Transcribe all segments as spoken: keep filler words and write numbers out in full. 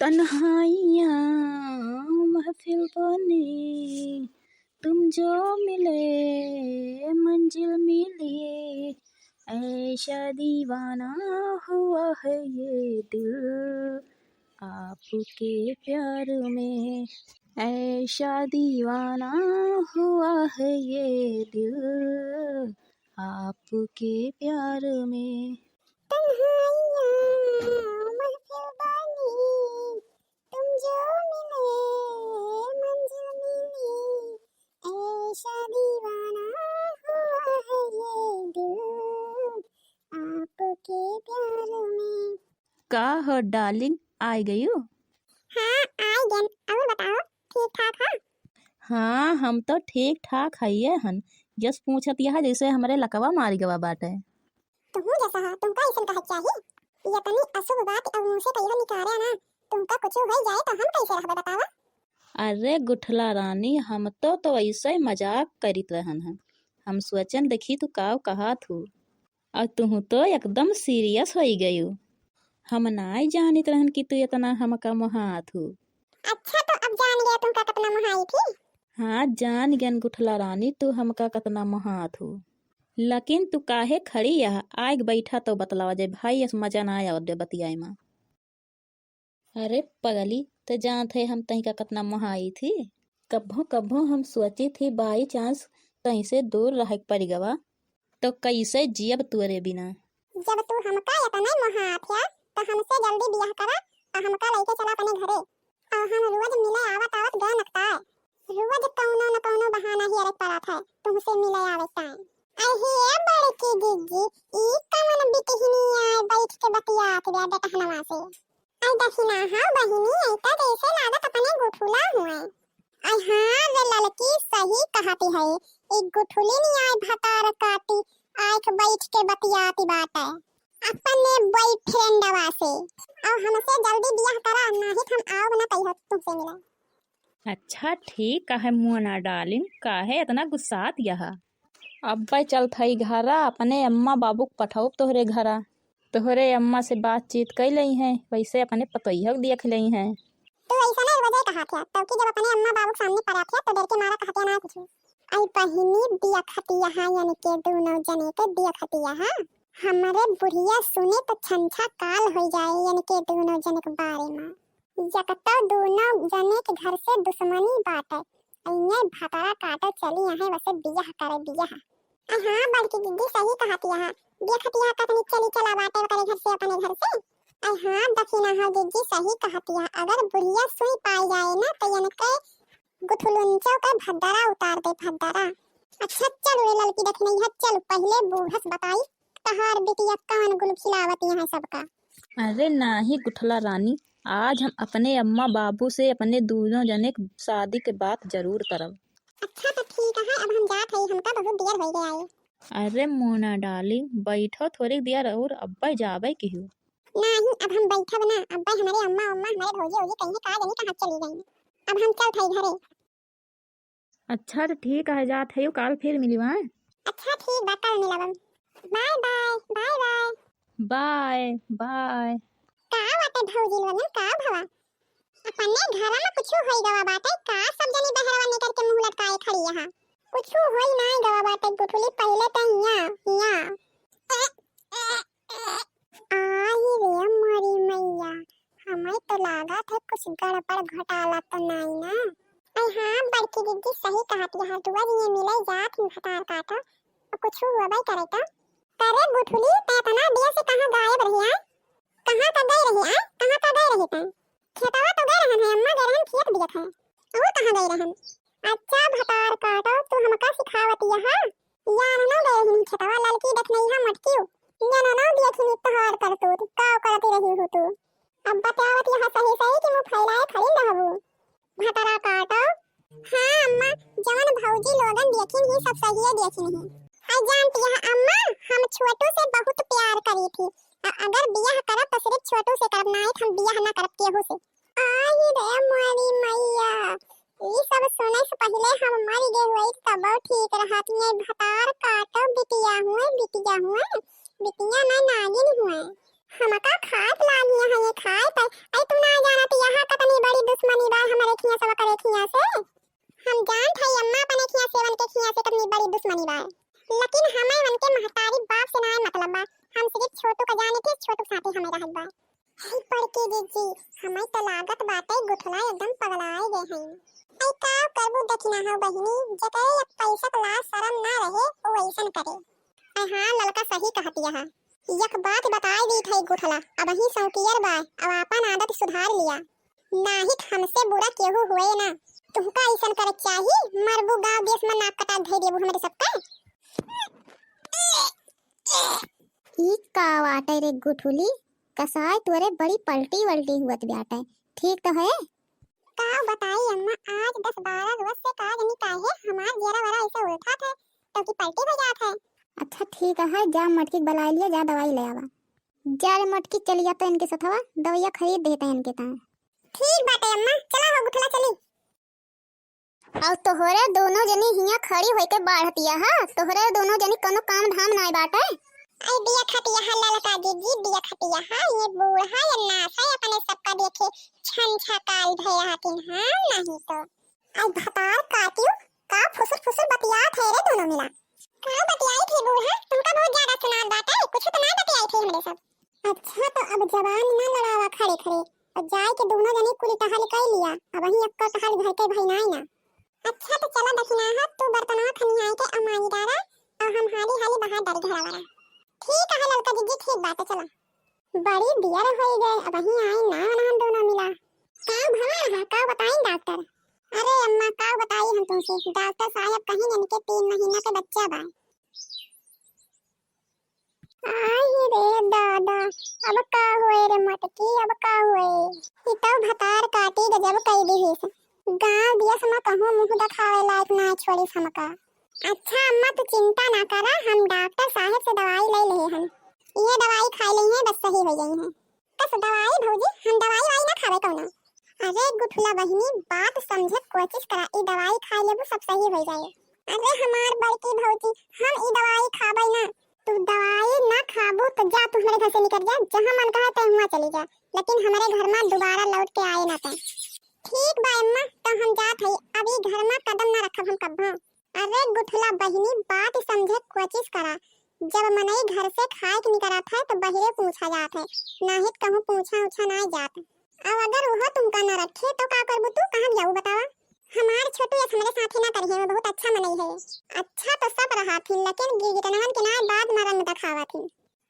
तन्हाइयाँ महफिल बनी, तुम जो मिले मंजिल मिली, ऐसा दीवाना हुआ है ये दिल आपके प्यार में, ऐसा दीवाना हुआ है ये दिल आपके प्यार में। तन्हाइयाँ महफिल बनी, तुम जो मिले मंजिल मिली, ऐसा दीवाना हुआ है ये दिल आपके प्यार में। का हो डार्लिंग, आइ गयू? हाँ, आइ गन। और बताओ, ठीक ठाक है? हाँ, हम तो ठीक ठाक हइये हन। जस पूछत यह जैसे हमरे लकवा मारि गवा बाटे। तुहू जसा हा, तुमका अइसन कहत चाही? ये तनी अशुभ बात अब मुँह से कहियो निकारे ना, तुमका कुछ होइ जाए तो हम कैसे रहबे बतावा? अरे गुठला रानी, हम तो, तो ऐसे मजाक करित रहन हन। हम सोचन देखी तू काव कहत हू। और तुहू तो एकदम serious होइ गयू। हम नाय जानित रहन कि तू इतना हमका मोहात हू। अच्छा, तो अब जान गया तुमका कितना मोहाई थी? हाँ, जान गन गुठला रानी, तू हमका कितना मोहात हू। लेकिन तू काहे खड़ी यह? आइग बैठा तो बतलावा जाए भाई, अस मजा ना आवत बे बतियाए मा। अरे पगली, ते जानत है हम तहिका कितना मोहाई थी। कब्भो कब्भो हम सोची थी by chance तहीं से दूर रहे के पड़ गवा, तो कैसे जियब तुअरे बिना? जब तू हमका इतना मोहात है, तो हमसे जल्दी बियाह करा और हमका लेके चला अपने घरे। और हम रोज मिले आवत आवत गए नकताए। रोज कौनो न कौनो बहाना ही अरे परत है तुमसे मिले आवे ताए। अहे बड़की जिज्जी, ई कवन बिटहिनी आए बैठ के बतियात बा बेटहनवा से? आई दखिना, हाँ बहिनी, ऐता जैसे लागत अपने गुठुला हुए। आई हाँ रे ललकी, सही कहती है, ई गुठुली नी आए भतार काटी, आइख बैठ के बतियाती बाटे अपने boyfriendवा से। और हमसे जल्दी बियाह करा, नाही त हम आउब ना कहियो तुमसे मिले। अच्छा ठीक है मोना डार्लिंग, काहे इतना गुस्सात यह? अब्बे चलत हई घरा, अपने अम्मा बाबू के पठौब तोहरे घरा। तोहरे अम्मा से बातचीत कई लइहैं, वैसे अपने पतोहिया के देख लइहैं। तू ऐसा ना रोजे कहत है, तब कि जब अपने अम्मा बाबू के सामने पड़त है तो डर के मारा कहत है ना कुछ। आई बहिनी दिया खतिया है, यानी के दोनों जने के दिया खतिया है। हमरे बुढ़िया सुने तो छंछा काल हो जाए, यानी के दोनों जने के बारे में। एक तो दोनों जने के घर से दुश्मनी बाटे, इन्हें भतरा काटो चली यहाँ वसे बियाह करे बियाह। अरे हाँ बड़की दीदी सही कहत यह, देखत यह कतनी चली चला बाटे ओकरे घर से अपने घर से। अरे हाँ दखिना हो दीदी सही कहत यह, अगर बुढ़िया सुई पाई जाए ना तो इनके गुठलुंचो के भद्दरा उतार दे भद्दरा। अच्छा चल रे ललकी दखिनैया, चल पहिले बूढ़स बताई तहार बिटिया कवन गुल खिलावत यहाँ सबका। अरे नाही गुठला रानी, आज हम अपने अम्मा बाबू से अपने दोनों जने के शादी के बात जरूर करब। अच्छा तो ठीक है, अब हम जात हई, हमका बहुत देर हो गया है। अरे मोना डार्लिंग, बैठो थोड़ी देर और अब्बे जाबे किहू। नाही, अब हम बैठब ना, अब्बे हमारे अम्मा उम्मा हमारे भौजी उजी कहीं का जनी कहाँ चली गई। अब हम चलत हई घरे। अच्छा तो ठीक है, जात है, काल फिर मिली वहाँ। अच्छा ठीक बा, काल मिलब। Bye bye, bye bye. Bye bye. का बाटे भौजी लोगन, का भवा? अपने घर में कुछ होई गवा बाटे का? सब जनी बहरवा निकल के मुंह लटकाए खड़ी यहाँ। कुछ होई ना गवा बाटे गुठुली, पहले तो हिया हिया। आई रे मोरी मैया, हमें तो लागत है कुछ गड़बड़ घोटाला तो नहीं ना। अरे हाँ बड़की दीदी सही कहत यहाँ, दुआ जी ये मिले जात ही भतार काटो तो कुछ होबे करे तो। करे गुठुली ते इतना देर से कहाँ गायब रही है? कहाँ का गए रही है? कहाँ का गए रही ते? खेतवा तो गए रहन है अम्मा, गए रहन खेत बियत है। वो कहाँ गए रहन? अच्छा भतार काटो तू हमका सिखावत यहाँ। यार ना गए रहन खेतवा ललकी देख नहीं है मटकियो। यार ना देखी नहीं तोहार करतूत का करती रही हो तू। अब बतावत यहाँ सही सही कि मुँह फैलाए खड़ी रहबू। भतरा काटो। हाँ अम्मा, जवन भौजी लोगन देखिन ही सब सहिए देखिन ही। हाय जानती है अम्मा, हम छोटू से बहुत प्यार करी थी। अ-, अगर बियाह करब तो सिर्फ छोटू से करब, नाहीं हम बियाह ना करब केहू से। आई रे मोरी मैया, ई सब सुने से पहिले हम मर गए हुए तब ठीक रहत। ये भतार काटो बिटिया हुए, बिटिया हुए, बिटिया ना नागिन हुए। हमका खाए लागिया है ये खाए पर, अरे तू ना जानत यहाँ दुश्मनी बा हमरे खिया से, ओकरे खिया से। हम जानत हई अम्मा, अपने खिया से, उनके खिया से कितनी बड़ी दुश्मनी बा, लेकिन हमें उनके महतारी बाप से ना मतलब बा। हम सिर्फ छोटू का जाने के, छोटू साथे हमें रहत बा। हे बड़की जीजी, हमें तो लागत बाटे गुठला एकदम पगलाए गए हैं। ऐ का करबू दखिना हो बहिनी, जकरे एक पैसा क लाज शरम ना रहे, वो ऐसन करे। ऐ हाँ, ललका सही कहतिया है। एक बात बताए दी थे गुठला, अबहीं सौकियर बा, अब आपन आदत सुधार लिया, नाहीं त हमसे बुरा केहू हुए ना। तुहका ऐसन करे चाही, मरबू गाँव देश में नाक कटा धइ देबू हमरे सबका। ई का बाटे रे गुठुली, कसाय तोरे बड़ी पलटी वलटी हुअत बाटे, ठीक तो है? का बताई अम्मा, आज दस बारह रोज से का जानी काहे हमार जियरा वरा ऐसे उठत है, तो की पलटी हो जात है। अच्छा ठीक है, जा मटकी के बुलाए लिया, जा दवाई ले आवा। जा रे मटकी, चली जा तो इनके सथवा, दवाइया खरीद देते इनके ताए। ठीक बाटे अम्मा, चला हो गुठला चली। और तोहरे दोनों जनी हियां खड़ी होइके बाढ़तिया हा, तोहरे दोनों जनी कोनो काम धाम नाय बाटे। आई बिया खटिया हा ललका दीदी, बिया खटिया हा, ये बूढ़ा ये नासा अपने सबका देखे छन छकाल भया हथिन, हाँ नहीं तो। आई भतार काटियो, का फुसुर फुसुर बतियात है रे दोनों मिला। का बतियाई थे बूढ़ा, तुमका बहुत ज्यादा सुनात बाटे, कुछ तो ना बतियाई थे हमरे सब। अच्छा तो अब जबान ना लड़ावा खड़े खड़े, और जाए के दोनों जनी कुल टहल कर लिया, अब वहीं अक्का टहल घर के भाई नाई ना। अच्छा तो चला दखिना हा, तू बर्तनवा खनियाई के अमाई डारा, और हम हाली हाली बाहर डारी घरा वाला। ठीक है ललका जीजी, ठीक बात है, चला। बड़ी देर होई गए, अबहीं आई ना वनहन दोनों मिला। का भवा रहा, का बताई डॉक्टर? अरे अम्मा, का बताई हम तुमसे, डॉक्टर साहब कहीं इनके तीन महीना के बच्चा बा। आई रे दादा, अब का होए रे मटकी, अब का होए? ई तो भतार काटी गजब कई दिहिस। गाँव दियस में कहूँ मुँह देखावे लायक ना छोड़िस हमका। अच्छा अम्मा, तू चिंता ना करा, हम डॉक्टर साहब से दवाई ले लेहे हन। ये दवाई खाए लेहे हैं, बस सही हो गई हैं। कस दवाई भौजी, हम दवाई वाई ना खावे कौनो। अरे गुठला बहिनी, बात समझे कोशिश करा, ई दवाई खाए लेबू सब सही हो जाए। अरे हमार बड़की भौजी, हम ई दवाई खाबे ना। तू दवाई ना खाबू तो जा, तू हमरे घर से निकल जा, जहाँ मन कहे तै हुआं चली जा, लेकिन हमरे घर में दोबारा लौट के आए ना तै। ठीक बा अम्मा, तो हम जात हई, अब ई घर में कदम ना रखब हम कब्बो। अरे गुठला बहिनी, बात समझे कोशिश करा। जब मनई घर से खाए के निकरत है तो बहिरे पूछा जात है, नाहीं त कहूँ पूछा उछा ना जात। अब अगर वह तुमका न रखे तो का करबू तू, कहाँ जाऊ बतावा? हमार छोटू यस हमरे साथे ना करिहे, वो बहुत अच्छा मनई है। अच्छा तो सब रहा थी, लेकिन गिरगिटनवन के ना बाद में रंग दिखावा थी।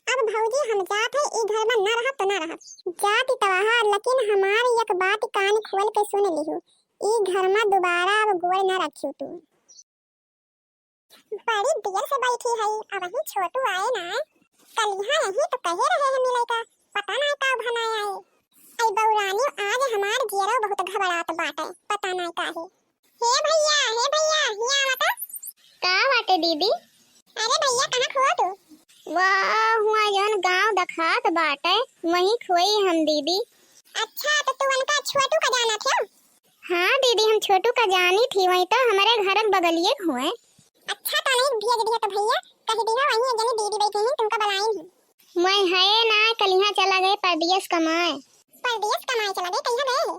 अब भौजी हम जात है, ई घर में ना रहब तो ना रहब। जात तो रहा, लेकिन हमार एक बात कान खोल के सुन लिहू, ई घर में दोबारा अब गोड़ ना रखियो तू। बड़ी देर से बैठी है, अबहीं छोटू आए ना। कलिहा यहीं तो कहे रहे हैं मिले का, पता ना का भनाए आए। आई बौरानी, आज हमार जियरो बहुत घबरात बाटे, पता ना काहे। हे भैया, हे भैया, हिया आवता। का बाटे दीदी? अरे भैया, कहाँ खो तू? वाह, हुआ जौन गाँव देखात बाटे, वहीं खोई हम दीदी। अच्छा, तो तू उनका छोटू का जानत हो? हाँ दीदी, हम छोटू का जानी थी, वहीं तो हमारे घर के बगलिए के हुए। अच्छा, तो नहीं भेज दिया तो भैया, कह दिया वहीं एक जनी दीदी बैठी हैं, तुमका बुलाइन ही। मैं है ना, कलिहा चला गए परदेस कमाए। परदेस कमाए चला गए, कहाँ गए?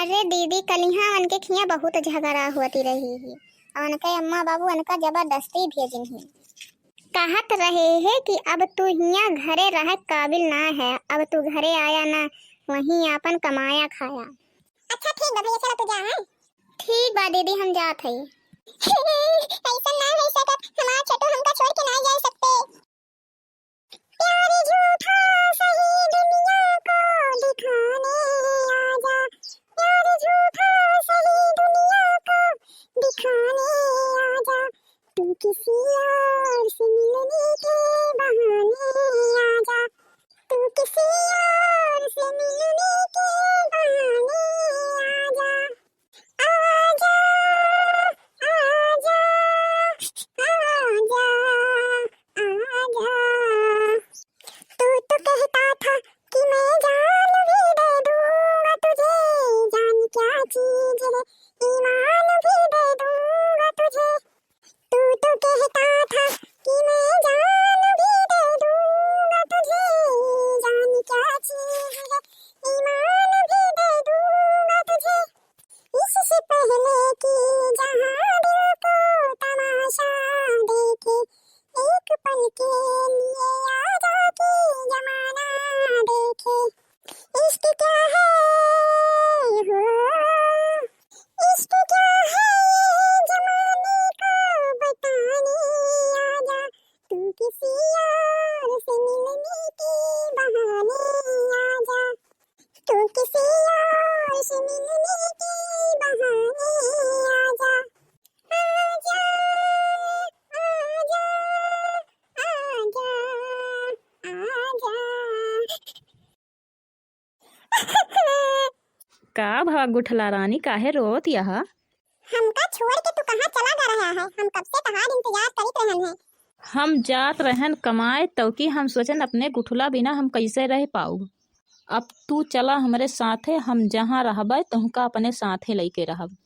अरे दीदी, कलिहा उनके खिया बहुत झगड़ा होती रही ही, और उनके अम्मा बाबू उनका जबरदस्ती भेजिन ही। कहत रहे है कि अब तू हिया घरे रहे काबिल ना है, अब तू घरे आया ना, वहीं आपन कमाया खाया। अच्छा ठीक बा भैया, चला तू जा, हैं? ठीक बा दीदी, हम जात हई। ऐसा ना हो सकत, हमार छोटू हमका छोड़ के ना जा सकते। प्यार झूठा सही दुनिया को दिखाने आजा, प्यार झूठा सही दुनिया को दिखाने आजा, तू किसी और से मिलने के बहाने आजा, तू किसी और से मिलने के बहाने आजा। आजा, आजा, आजा, आजा। तू तो कहता था कि मैं जान भी दे दूंगा तुझे, जान क्या चीज है, ईमान भी दे दूंगा तुझे। तू तो कहता था कि मैं जान भी दे दूंगा तुझे, जान क्या चीज है, ईमान भी दे दूंगा तुझे। तुझसे मिलने के बहाने आजा, आजा, आजा, आजा, आजा। का भवा गुठला रानी, काहे रोत यह? हमका छोड़ के तू कहाँ चला जा रहा है? हम कब से तहार इंतजार करित रहन है। हम जात रहन कमाए, तौकी हम सोचन अपने गुठला बिना हम कैसे रह पाउब। अब तू चला हमरे साथे, हम जहाँ रहबे तोहका अपने साथे लइके रहब।